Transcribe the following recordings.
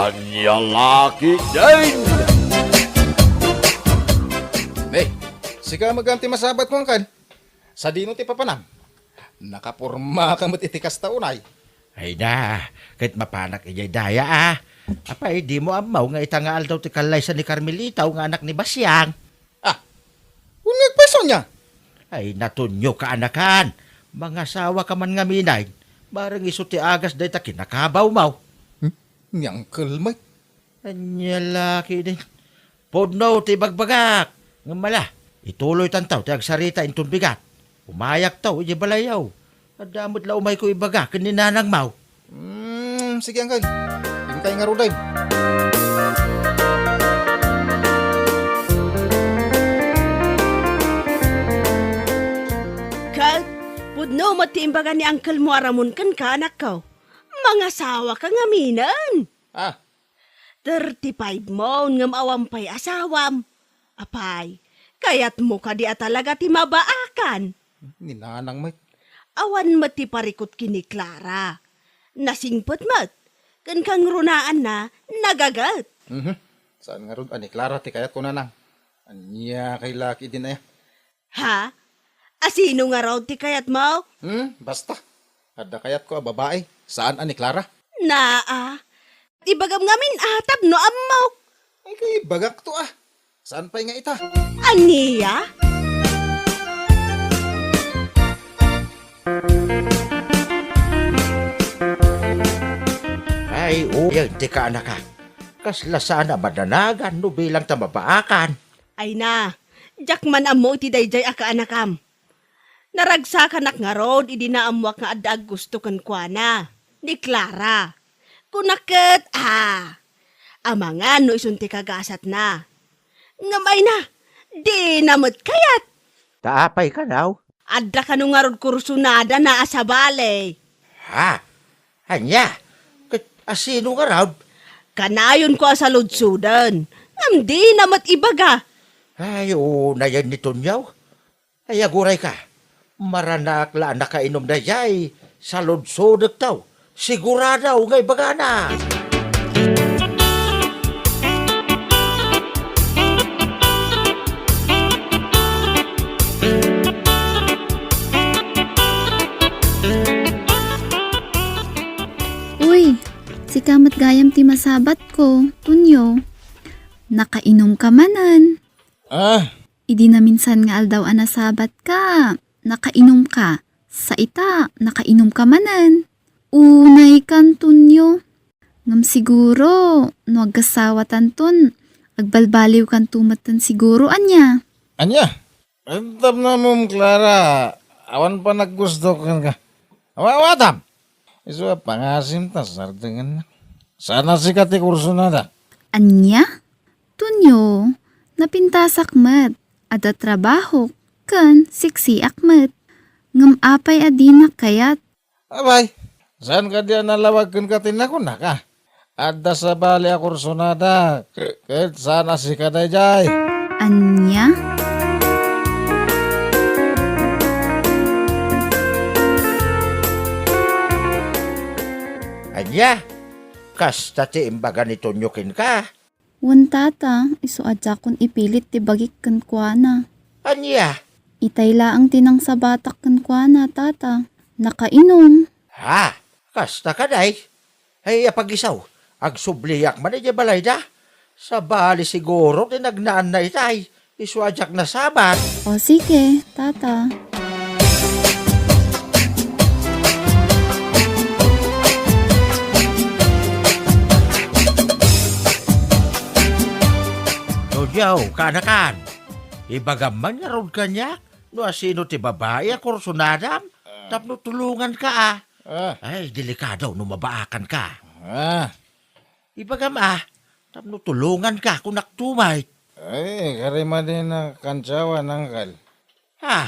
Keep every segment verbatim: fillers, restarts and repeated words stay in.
Ania la ketdin? Ne, sika met gayam ti masabatko, Angkel. Sadino ti papanam? Nakapormaka met iti kasta unay. Ay na, ket mapanak idiay daya, a. Apay, dimo ammo nga ita nga aldaw ti kallaysa ni Carmelita nga anak ni Basiang? Ah, wen nga agpayso ania? Ay, Tonyo, kaanakan. Mangasawaka man ngamin. Bareng isu ti agas dayta kinakabawmo. Hmm? Ni Angkel met. Ania la ketdin? Pudno ti ibagbagak. Ngem ala, ituloytanto ti agsarita inton bigat. Umayakto idiay balayyo. Adda met la umayko ibaga ken ni nanangmo. Hmm, sige, Angkel. Inkay ngaruden. Ket, pudno met ti imbaga ni Angkelmo a Ramon kenka, anakko. Mangasawaka ngaminen. Ah, Thirty-five mon ngem awan pay asawam. Apay, kayatmo kadi a talaga ti mabaakan? Ni nanang met. Awan met ti parikut ken ni Clara. Nasingpet met. Ken kangrunaanna, nagaget. Mhm. Saan ngarud a ni Clara ti kayatko, nanang? Ania kay la ketdin aya? Ha? Asino ngarud ti kayatmo? Hmm, basta. Adda kayatko a babai, saan a ni Clara. Naa. Ibagam ngamin a tapno ammok. Ay, kay ibagakto a. Saan pay nga ita? Ania? Ay, uyan ti kaanaka. Kasla saan a madanagan no bilang ta mabaakan. Ay na, diak man ammo iti daydiay a kaanakam. Naragsakanak ngarud idi naammoak nga adda aggusto kenkuana, ni Clara. Kunak ket, a, amangan no isun ti kagasatna. Ngem ay na, dina met kayat. Ta apay kano? Adda kano ngarud kursunadana a sabali. Ha? Ania? Ket asino ngarud? Kanayonko a saludsoden, ngem dina met ibaga. Ay, unayen ni Tonyo. Ay, agurayka. Maranaak la a nakainom daydiay. Saludsodekto. Sigurado nga ibagana. Uy, sika met gayam ti masabatko, Tonyo. Nakainomka manen. Ah, Idi naminsan nga aldaw a nasabatka, nakainomka. Sa ita, nakainomka manen. Unayka, Tonyo. Ngem siguro, no agkasawatanton, agbalbaliwkanto metten siguro, ania? Ania? Tapno ammom, Clara, awan panaggusto kenka. Awa-, awatam! Isu a pangasim ta sardengennak. Saan a sika ti kursunada. Ania? Tonyo, napintasak met, adda trabahok, ken siksiak met. Ngem apay a dinak kayat? Abay, saan kadi a nalawag kenka ti nakunak a? Adda sabali a kursunada, ket saan a sika daydiay. Ania? Ania? Kasta ti imbaga ni Tonyo kenka? Wen, tata, isu a diakon ipilit ti bagik kenkuana. Ania? Itay laeng ti nangsabatak kenkuana, tata. Nakainom. Ha? Kasta kadi? Ay, apagisaw, agsubliak man idiay balayda. Sabali siguro ti nagnaanna itay, isu a diak nasabat. O sige, tata. Tonyo, kaanakan, ibagam man ngarud kaniak no asino ti babai a kursunadam tapno tulonganka a. Ah. Ay, delikado no mabaakanka. Ah. Ibagam a, tapno tulonganka, kunak tumay. Ay, kari madin a kansawan, angkel. Ha?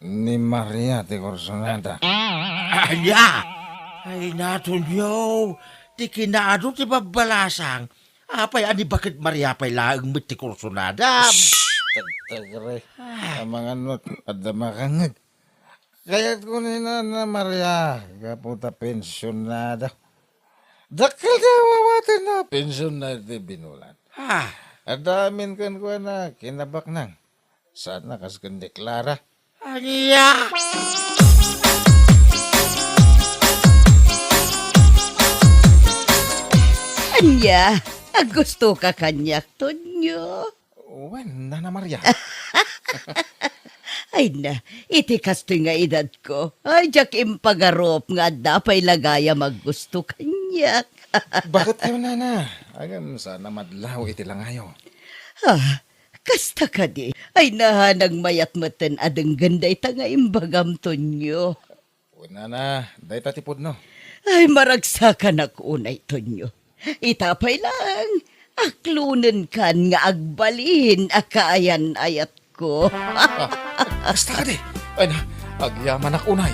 Ni Maria ti kursunada. Ania? Ay, Tonyo, ti kinaadu ti babbalasang. Apay a ni Bakit Maria pay laeng met ti kursunada? Shh! Tagtagre. Ah. Amangan met, adda makangeg. Kayatko ni Nana Maria, gapu ta pensionada. Dakkel ti awawatenna, pensionna ti binulan. Ah. Adda amin kenkuana, kinabaknang. Saan a kas ken ni Clara. Ania? Ania? Aggustoka kaniak, Tonio? Wen, Nana Maria. Ay na, iti kastoy nga edadko, ay, diak impagarup nga adda pay la gayam aggusto kaniak. Baketkayo, Nana? Agam sa namadlaw iti langayo. Ah, kasta kadi? Ay na, nagmayat metten a denggen dayta nga imbagam, Tonio. Wen, Nana, dayta ti pudno. Ay, maragsakanak unay, Tonio. Ita pay laeng, aklonenkan nga agbalin a kaayan-ayatko. Ah, kasta kadi? Ay na, agyamanak unay.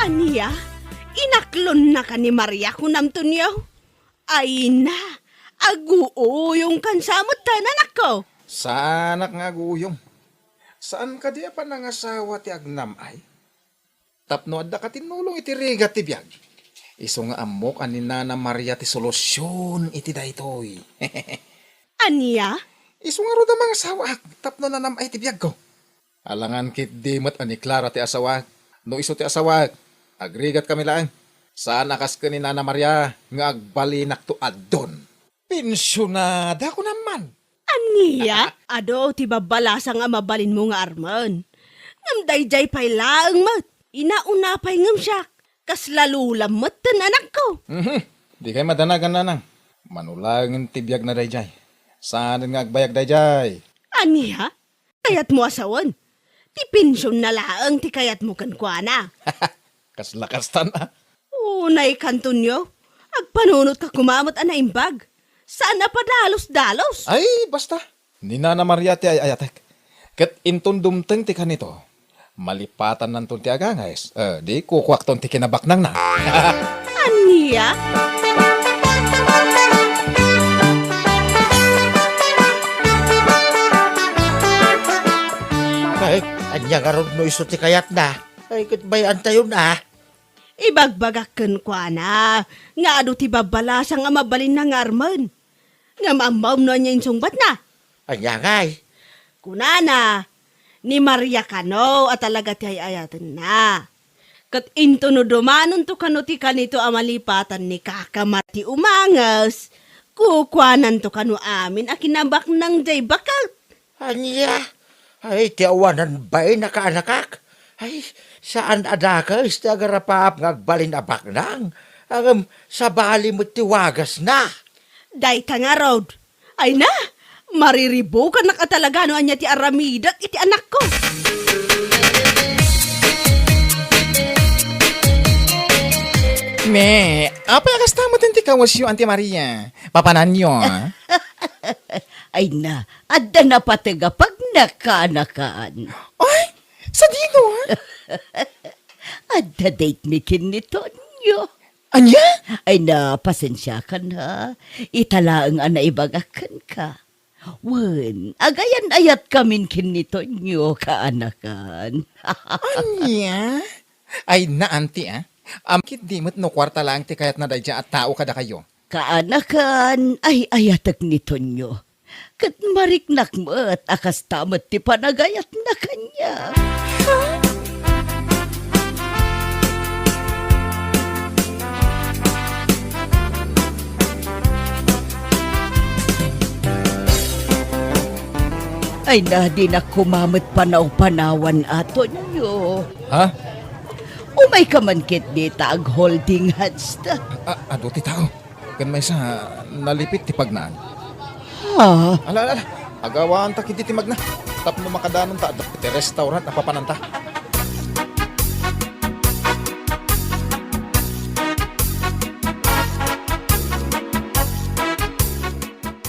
Ania? Inaklonnaka ni Maria, kunam, Tonio? Ay na, aguuyongkansa metten, anakko. Saanak nga aguuyong. Saan kadi a panangasawa ti agnam-ay? Tapno adda katinnulong iti rigat ti biag. Isu nga ammok a ni Nana Maria ti solusion iti daytoy. Ania? Isu ngarud a mangasawaak tapno nanam-ay ti biagko. Alangan ketdi met a ni Clara ti asawaak. No isu ti asawaak, agrigatkami laeng. Saan a kas ken ni Nana Maria nga agbalinakto addon. Pensionada, kunam man. Ania? Adu ti babbalasang a mabalinmo nga armen. Ngem daydiay pay laeng met. Inauna pay ngem siak. Kasla lolam metten, anakko. Mhm. Dikay madanagan, nanang. Mano laengen ti biagna daydiay. Saanen nga agbayag daydiay. Ania? Kayatmo a sawen? Ti pensionna laeng ti kayatmo kenkuana. Kasla kastan a. Unayka, Antonio. Agpanunotka koma met a naimbag. Saan a padalus-dalus. Ay, basta. Ni Nana Maria ti ay-ayatek. Ket inton dumteng ti kanito, malipatannanton ti agangayes. Eh, di kukuakton ti kinabaknangna. Ania? Ay, ania ngarud no isu ti kayatna? Ay, ket bay-antayon a. Ibagbagak kenkuana nga adu ti babbalasang a mabalinna nga armen. Ngem ammom no ania insungbatna? Ania ngay? Kunana, ni Maria kano a talaga ti ay-ayatenna. Ket inton no dumanonto kano ti kanito a malipatan ni Kaka Mar ti umanges, kukuananto kano amin a kinabaknang diay baket. Ania? Ay, ti awanan bain a kaanakak. Ay, saan a dakes ti agarapaap nga agbalin a baknang. Ngem sabali met ti wagasna. Dayta ngarud. Ay na, mariribukannak a talaga no ania ti aramidek iti anakko. Me, apay a kasta met ti kawesyo, Auntie Maria? Papananyo, a? Ay na, adda napateg a pagnakanakam. Ay, sadino, a? Adda date mi ken ni Tonio. Ania? Ay na, pasensiakan, ha. Ita laeng a naibagak kenka. Wen, agayan-ayatkamin ken ni Tonio, kaanakan. Ania? Ay na, Auntie, a. Ammok ketdi met no kuarta laeng ti kayatna daydiay a tao kadakayo. Kaanakan, ay-ayatek ni Tonio. Ket mariknak met a kasta met ti panagayatna kaniak. Ay na, dinak koma met panaw-panawan, Tonio. Ha? Umayka man ketdi ta ag-holding hands ta. A-, adu ti tao. Ken maysa, nalipit ti pagnaan. Ha? Ala, ala, ala. Agawaanta ketdi ti magna. Tapno makadanonta adda ti restaurant a papananta.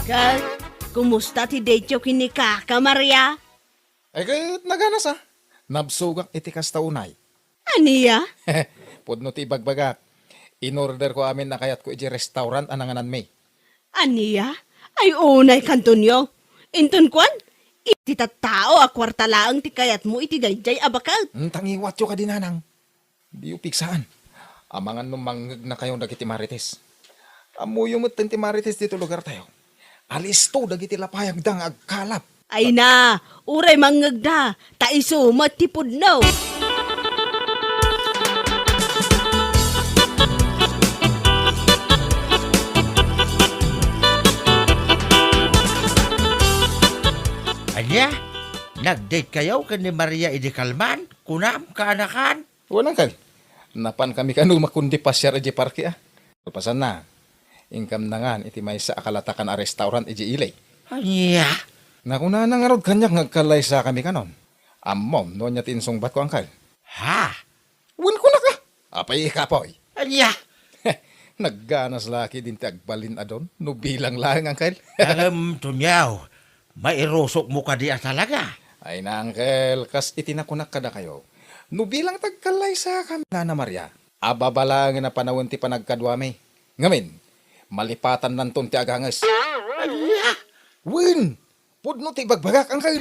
Ket, kumusta ti date-yo ken ni Kaka Maria? Ay, ket naganas, a. Nabsogak iti kasta unay. Ania? Pudno ti ibagbagak. In-orderko amin a kayatko idiay restaurant a nangananmi. Ania? Ay, unayka, Antonio. Inton kuan, Iti tattao a kuarta laeng ti kayatmo iti daydiay a baket. Hmm, tangiwatyo kadi, nanang. Diyo pigsaan. Amangan no mangngegnakayo dagiti Marites. Ammoyo met ti Marites ditoy lugartayo. Alisto dagiti lapayagda nga agkalap. Ay na, uray mangngegda, ta isu met ti pudno. Ania? Nag-date kayo ken ni Maria idi kalman? Kunam, kaanakan? Wen, uncle. Napankami kano makundi pasiar idiay parke, a. Kalpasanna, inkamnangan iti maysa a kalatakan a restaurant idiay ili. Ania? Nakunana ngarud kaniak nga agkallaysakami kanon. Ammom no ania ti insungbatko, uncle? Ha? Wen, kunak a. Apay, ikapoy? Ania? Nagganas la ketdin ti agbalin a don no bilang laeng, uncle. Ngem, Tonyo, mairusokmo kadi a talaga? Ay na, uncle, kas iti nakunak kadakayo, no bilang ti agkallaysakami, Nana Maria, ababa laengen a panawen ti panagkaduami. Ngamin, malipatannanton ti aganges. Ania? Wen, pudno ti ibagbagak, uncle.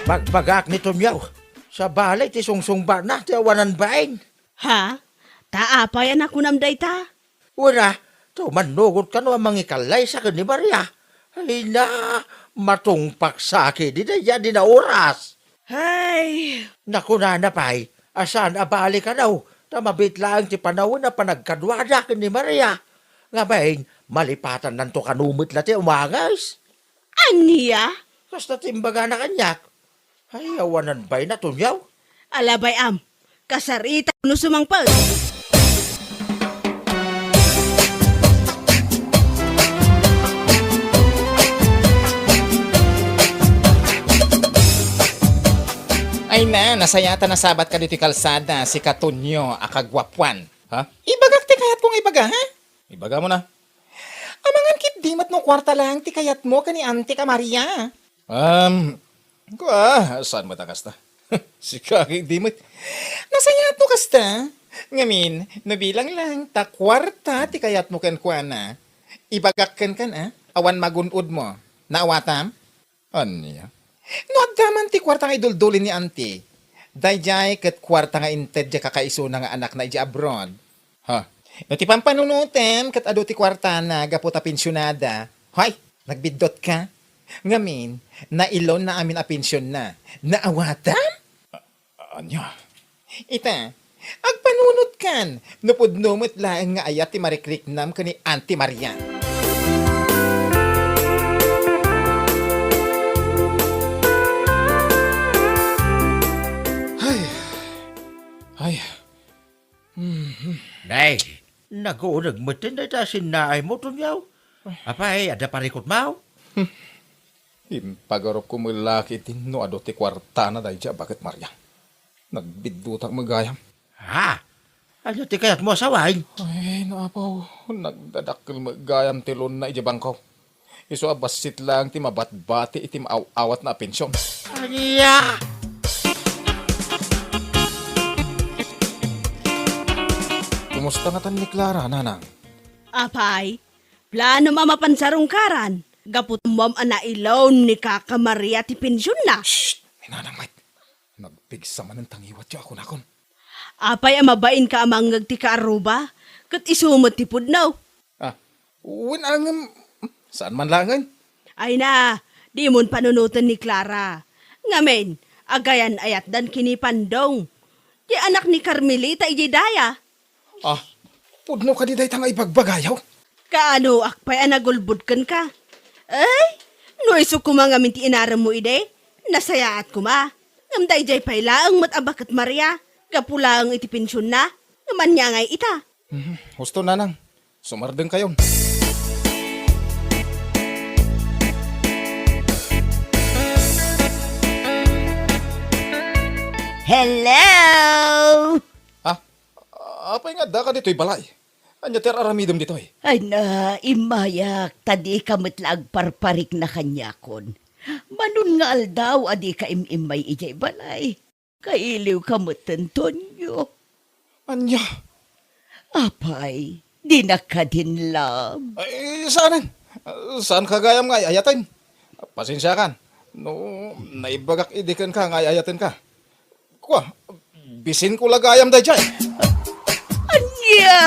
Bagbagak ni Tonyo, sabali ti sungsungbatna ti awanan bain. Ha? Ta apay a nakunam dayta? Wen a, ta umannurot kano a mangikallaysa ken ni Maria. Ay na, matungpaksa ketdi daydi a di naoras. Ay! Nakunana pay a saan a bali kano, ta mabiit laeng ti panawen a panagkaduada ken ni Maria. Ngamin, malipatannanto kano met la ti umanges. Ania? Kasta ti imbagana kaniak. Ay, awanan bain a Tonyo. Ala bay-am, kasarita no sumangpet. Ay na, nasayaat a nasabat kaditoy kalsada, sika Tonyo a kaguapuan. Ha? Ibagak ti kayatko nga ibaga, ha? Ibagamo na. Amangan ketdi met no kuarta laeng ti kayatmo ken ni Anti ka Maria. Um, kua, saan met a kasta? Sika ketdi met. Nasayaat no kasta. Ngamin, no bilang laeng ta kuarta ti kayatmo kenkuana, ibagak kenka, a, awan magun-odmo. Naawatam? Ania? No adda man ti kuarta nga idulduli ni Anti, daydiay ket kuarta nga inted ti kakaisuna nga anakna idiay abroad. Ha? No ti pampanunotem ket adu ti kuartana gapu ta pensionada, hay, nagbiddutka? Ngamin, nailonna amin a pensionna. Naawatam? A-, ania? Ita, agpanunotkan, no pudno met laeng nga ayat ti marikriknam ken ni Auntie Maria. Ay. Ay. Mhm. Nay, naguneg metten dayta sinnaaymo, Tonyo. Apay, adda parikutmo? Hmm. Impagarupko met la ketdin no adu ti kuartana daydiay a baket, Maria. Nagbiddutak met gayam. Ha? Ania ti kayatmo a sawen? Ay, naapaw, nagdadakkel met gayam ti loan-na idiay bangko. Isu a bassit laeng ti mabatbati iti maaw-awatna a pension. Ania? Kumusta ngatan ni Clara, Nanang? Apay, planom a mapan sarungkaran, gapu ta ammom a nai-loan ni Kaka Maria ti pensionna. Shh! Ni Nanang met. Nagpigsa manen tangiwatyo a kunakon. Apay a mabainka a mangngeg ti kaarruba, ket isu met ti pudno? Ah, wen a ngem, saan man laengen? Ay na, dimon panunoten ni Clara. Ngamin, agayan-ayatdan ken ni Pandong, ti anak ni Carmelita idiay daya. Ah, pudno kadi dayta nga ibagbagayo? Kaanoak pay a nagulbod kenka? Ay, no isu koma ngamin ti inaremmo idi, nasayaat koma. Ngem daydiay pay laeng met a baket, Maria, gapu laeng iti pensionna. Ngem ania ngay ita? Mhm, husto, Nanang. Sumardengkayon. Hello! Ah, apay nga addaka ditoy balay? Ania ti ar-aramidem ditoy? Ay na, immayak, ta dika met la agparparikna kaniakon. Manon nga aldaw a dika im-immay idiay balay. Kailiwka metten, Tonyo. Ania? Apay, Dina kadin love. Ay, saanen. Saanka gayam nga ay-ayaten. Pasensiakan no naimbagak idi kenka nga ay-ayatenka. Kua, bisinko la gayam daydiay. Ania?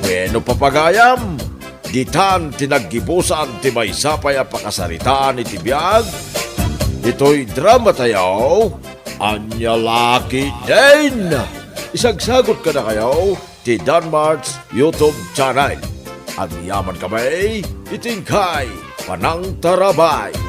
Bueno, papagayam, ditan ti naggibusan ti maysa pay a pakasaritaan iti biag. Ditoy drama tayo, Ania La Ketdin. Isagsagot kadakayo ti Danmart's YouTube channel. Agyaman kami iti inkay panangtarabay.